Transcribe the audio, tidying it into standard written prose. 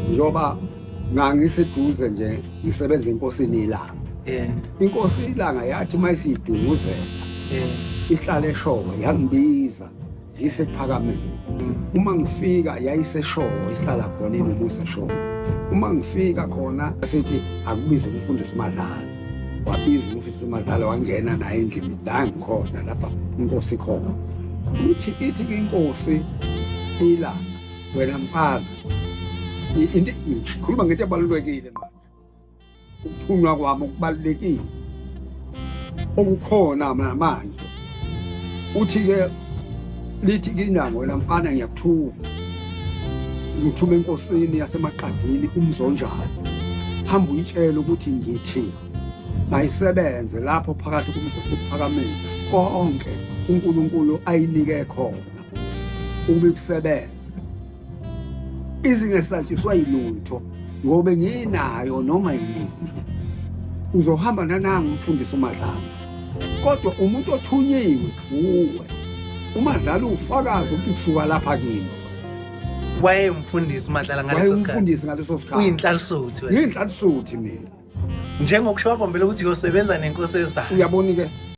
Njengoba ngangiseduze nje ngisebenza enkosini ilanga. Inkosi ilanga yathi uma isiyidunguzela ihlale eshowe yangibiza ngisekuphakameni. Uma ngifika yayiseshowe ihlala khona inomusa eshowe. Uma ngifika khona sithi akubize umfundisi uMadlala. Wabiza umfundisi uMadlala wangena naye endlini la ngikhona lapha inkosi khona. Uthi ithi inkosi ilanga wena mfana into ngikhuluma ngento ebalulekile manje ukuthunywa kwami okubalulekile okukhona namanje uthi-ke lithi kinango wena mfana ngiyakuthuma ngithuma enkosini yasemaqadini umzonjani hamba uyitshele ukuthi ngithi mayisebenze lapho phakathi komzi wasekuphakameni konke uNkulunkulu ayinike khona ukuba ikusebenze izingesatshiswa yilutho ngoba nginayo noma yinini uzohamba nananga umfundisi uMadlala kodwa umuntu othunyiwe uwe uMadlala ufakazi ukuthi kusuka lapha kimi. Wayemfundisi uMadlala ngaleso sikhathi? Wayemfundisi ngaleso sikhathi. Uyinhlalisuthi wena? Ngiyinhlalisuthi mina. Njengokusho wabombela ukuthi uyosebenza nenkosi ezayo. Uyabona ke.